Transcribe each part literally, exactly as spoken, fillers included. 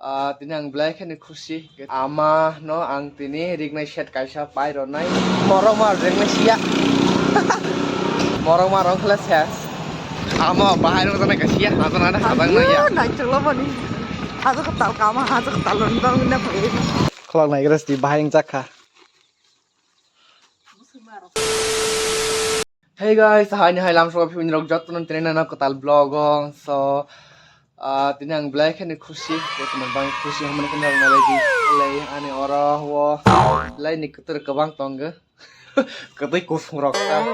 Ah, tini ang belai kheno khusi. Ama no ang tini rignai set kaisa pai rwnai. Morok ma rwnai siya. Morok ma rwng khle ses. Ama bahai rwng janai ka siya. Hajan ada hajan na ya. Naituglo boni. Hajo katal kama, hajo katal rwng dong na pai. Khlok nai gra sti bahai wng jakha. Hey guys, hai ni hai lam sokha phimni rok jotto no tini nana kwtal vlog o. So, ah, tini ang belai kheno khusi, bo tini bang khusi hamani kheno rok nalai di. Lei ani oro wo lei ni kwtwr kwbang tongo. Kwtwi kusung rok ta.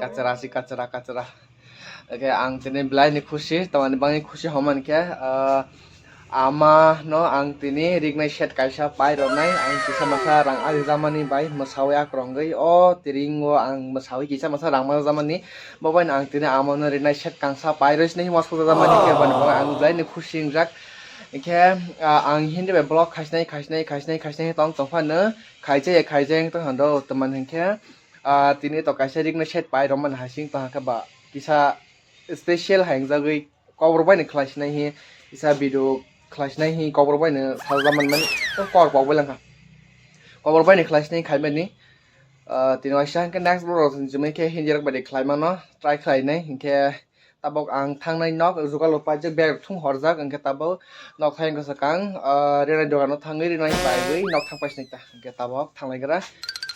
Kachara si kachara kachara. Oke, ang tini belai ni khusi, tamani bangni khusi homani khe, ah, ama no ang tini rignai set kaisa pai rwnai, ang kisa masa rang ari jamani bai mwsawi akrongwi o tiring o ang mwsawi kisa masa rang ma jamani, bo bai no ang tini ama no rignai set kangsa pai rwi sini himo sojak jamani khe bani bangwi ang belai ni khusi wngjak. Hinkhe, ah, ang hindi bai vlog khaisnai, khaisnai, khaisnai, khaisnai tong tong phano khaijaya, khaijaya wng tong hando, tamani hinkhe, ah, tini to kaisa rignai set pai rwmani hasing tong khe ba kisa special hai wngjagwi kobor bai no khlai sinai hi, kisa video khlai sinai hi kobor bai no sajak manmani kobor pok bai langkha. Kobor bai no khlai sinai khaimani, ah, tini waisa hinkhe next vlog rok jemai khe hindi rok bai de khlai mano try khlai nai hinkhe. Tabok ang thangnai nok jugal rok paijak bag thung horjak hinkhe tabok nok thai wngkha swkang, ah, rinai dogan o thangwi rinai paiwi nok thang paisnai ta hinkhe tabok thanglai gra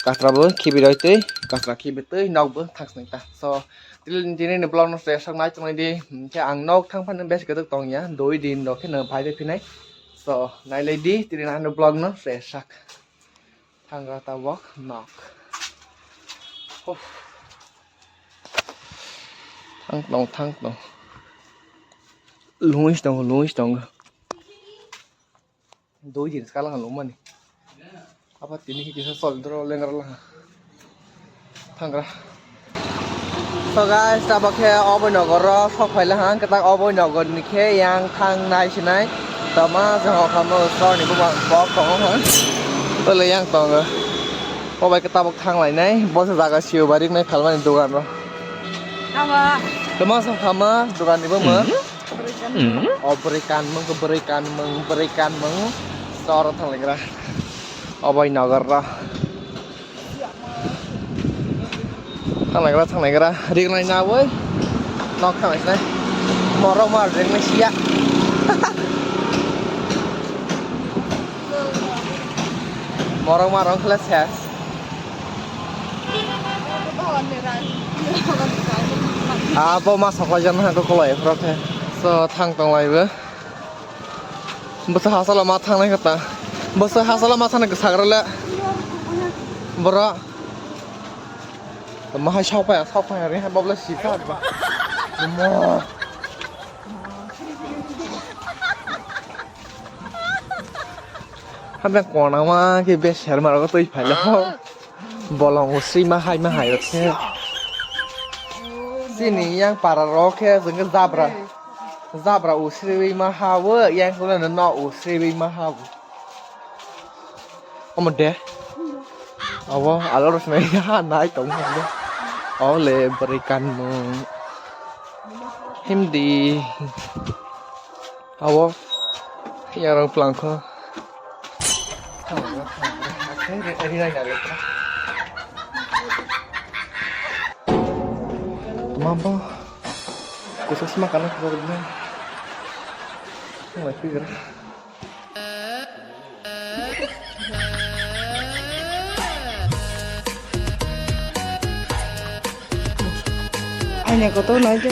kasra bo khibi roi twi kasra khibi twi nok bo thang snai ta. So tini ni vlog no se sak nai tongnai di hinkhe ang nok thang phano besi kwdwk tong ya dui din rok khe no phai phinai. So nailai di tini ni vlog no se sak. Thangra tabok nok. Huh. Thang tong, thang tong. Lungis tong, lungis tong. Doi din skala kan lumani. Apa tini kisa sol dro lengra lang. Thangra. So guys, tabok khe oboi nogor o sok phai laha, ang kwtak oboi nogor ni khe yang thang nai sinai. Tama jang o kamo sor ni bubang bok tongo ha. Tole yang tongo. Obai khe tabok thang lai nai, bo se jaga siyo barik nai phalmani dogan ro. Tama. Tama sa khama dogan ni bo mo. O bwrwi kanmung, bwrwi kanmung, bwrwi kanmung. Sor o thang lai gra. Oboi nogor ro. Thangnagra, thangnagra, rignai nawi. Nok thangnaisnai. Morok ma rignai siya. Morok ma rong khle ses. Abo ma soklai jana hangko kolai phro khe. So thang tonglai bo. Bwsa hasalo ma thangnai kha ta. Bwsa hasalo ma thangnai kwsagra le. Boro. Mahai sok phai, sok phai, re hai bobla si kha ba. Mo. Hada kona ma ke be ser maro twi phai lo. Bolong usri ma hai ma hai rok khe. Sini yang para rok khe jeng jabra. Jabra usriwi ma ha o, yang kula no no usriwi ma ha o. Omo de. Abo alo rosmai ha nai tong mo de. O le bwrwi kanmung. Himdi. Abo yarang plangkho. Mambo. Kusa sima kana kusa gudna. Ngai pigra. Aina kotor nai je.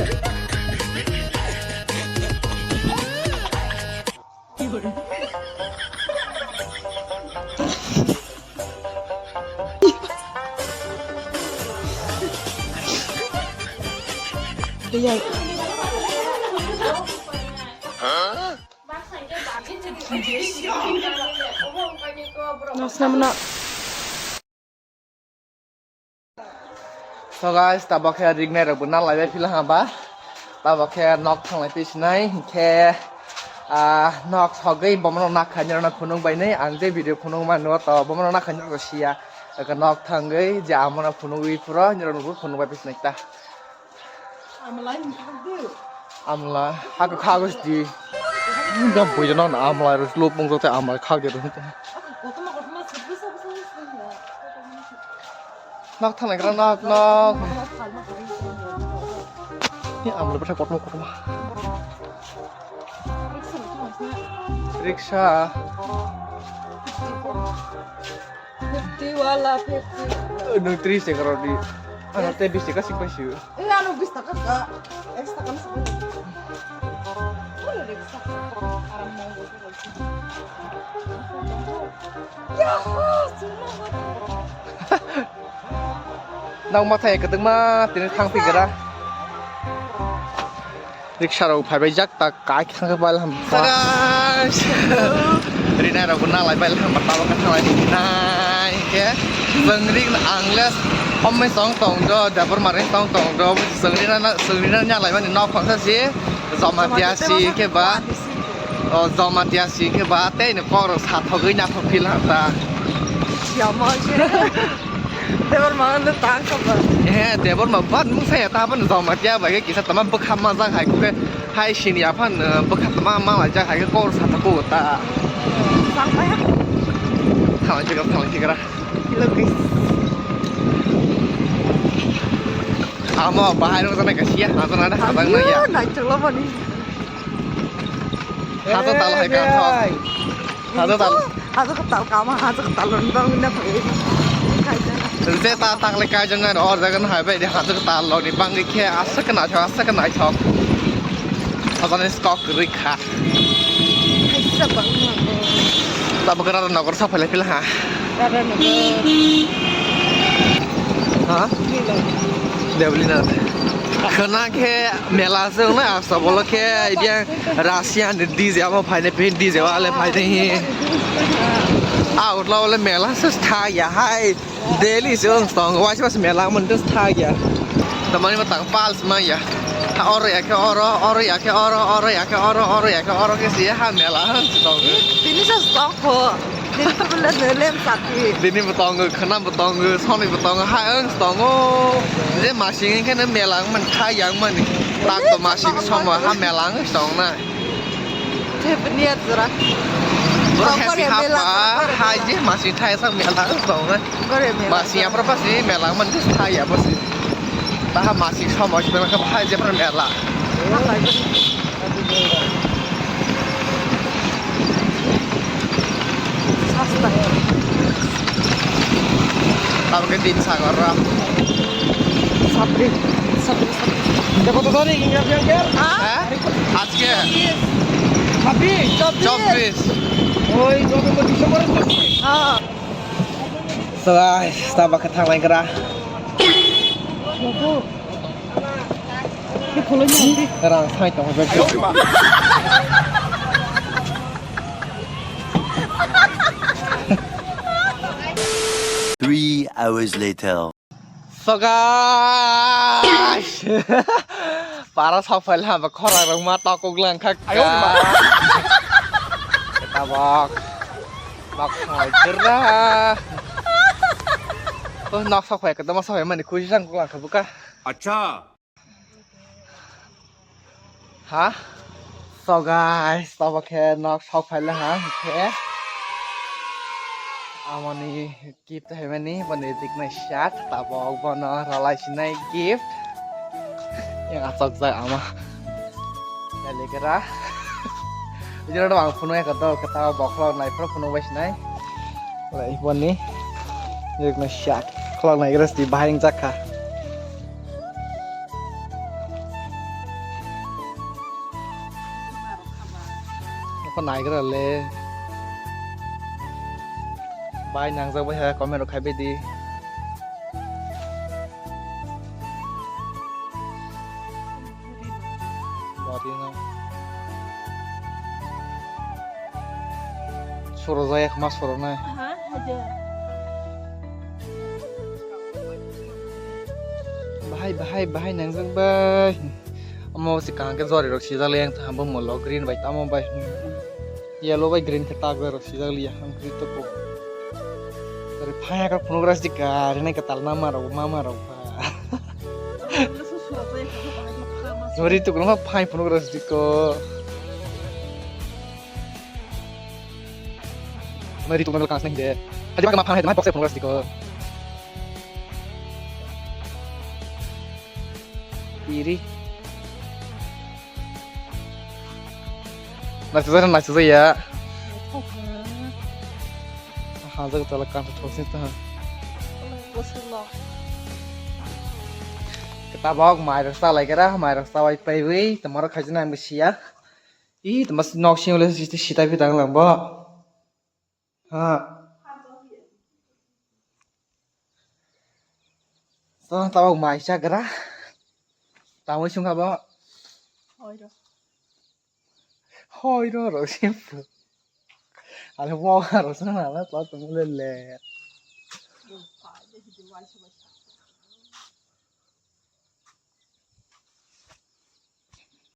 Nasna mano. So guys, tabok khe rignai rok bo nalai bai phila ha ba. Tabok khe nok thanglai twi sinai hinkhe, ah, nok sogwi bomono nakha nirok phunuk bai nai. Ang je video phunuk mano to bomono nakha nirok siya. Eka nok thangwi je amono phunugwi phuro nirok bo phunuk bai twi sinai ta. Amla, hako khago sti. Jam bui jano na amlai ro lop mung jote amlai khak de. Kotorma, kotorma, sibri, sibri, sibri, sibri. Nak thanai gra nak, nak. Ni amlai bwthai kotorma, kotorma. Rickshaw. Fifty wala, fifty. Nwng tris taka rw di. Ano tei bis taka sing paisio. Eh, ano bis taka ka. Ekso taka no sing paisio. Ano rickshaw. Aram nang go. Yahoo! Chuma go. Nang mathai kwdwkma tini thang phi gra. Rickshaw rok phaibai jak ta kai khang bail ham. Guys. Rinai rok na lai bail ham ta ka thalai ni nai ke. Jengri angles homai song tong do, dabor maring song tong do. Jengri na jengri na nya lai mani nok khang sa si. Jamatia si ke ba. O Jamatia si ke ba tei ni kok rok sa thogwi na thok phil ham ta. Siamo se. Debor mangan do tang ka ba. He, debor ma ban mung saya ta ban Jamatia bai ke kisa tama bwkha ma jang hai ke hai sini aphan bwkha tama ma la jang hai ke kor sa ta ko ta. Sang pa ya. Thalang chikra, thalang chikra. Lukis. Amo bahai rok jana ka sia ha jana da ha jang na ya. Ayo, nai chalo bani. Hato tal hai ka thok. Hato tal. Hato ka tal kama, hato ka tal lon bang na pha. Je ta tak le kai jang na or jagan hai bai de hato ka tal lo ni bang khe asa ka na thok, asa ka na thok. Hato ni skok rikha. Kaisa bang na ko. Tabuk rara nogor sa phale phila ha. Rara nogor. Ha? Devlinath. Khana khe mela se na asa bolo khe idia Russian D J amo phaine pin D J wale phaine hi. A utla wale mela se tha ya hai. Delhi se ong tong wai se mela mon se tha ya. Tamani ma tang pals ma ya. Ha oro ya khe oro, oro ya khe oro, oro ya khe oro, oro ya khe oro khe se ha mela hang tong. Tini sa tong kho. Tini to bole lem sati. Tini bo tongo, khana bo tongo, soni bo tongo, ha ang tongo. Je masing khe ne mela ang man kha yang mani. Tak to masing somo ha mela ang tong na. Tepni atsura. Boro happy hapa, ha je masing thai sang mela ang tong na. Masing apra pasi mela ang man je thai ya pasi. Taha masing somo sibang kha ha je pra mela. Tabuk din sagor ro. Sabri, sabri, sabri. Kota tarik India biang biar? Ha? Aske. Habis. Chobis. Oi, November, December chobis. Ha. So guys, tabuk khe thanglai gra. Rang sai tong. Three hours later. So guys, para sok phai ha ba khorang rok ma tokok lang kha. Tabok. Nok sok phai gra. Oh, nok sok phai ka dama sok phai mani khusi sang kok lang kha buka. Acha. Ha? So guys, tabuk khe nok sok phai le ha khe. Amoni gift hai mani boni diknai shirt tabuk bono ralai sinai gift. Yang asok jai ama. Kali kera. Ujura dong ang phunuk ya kata kata bokhlo nai pro phunuk bai sinai. Lai boni. Diknai shirt. Khulok nai gra sti bahai jak kha. Nokha naigra le. Bai nangjak bai hai comment rok khai bai di. Bari no. Soro jaya khma soro nai. Aha, haja. Bahai, bahai, bahai nangjak bai. Omo se kaham khe jori rok sijak le yang tamo molo green bai tamo bai. Yellow bai green khe tak bai rok sijak liya ang green to ko. Ori phaya ka phunuk ras di ka rinai ka tal nama rok mama rok ba. Jori to ko ma phai phunuk ras di ko. Mari tu mari kang sini de. Hadi makan makan hadi makan box phone ko. Iri. Nasi zai nasi zai ya. Ha zai tala kang tu sini tu. Kita bok mai rasa lagi kira mai rasa wai pai wai tomorrow kaji nang bisi ya. Ih, temas nok sing le sita sita pi tang lang bo. Ha. So, tawag mai chagra. Tawag sung kabo. Hoi ro. Hoi ro ro simple. Ale mo ro sung na la to tum le le.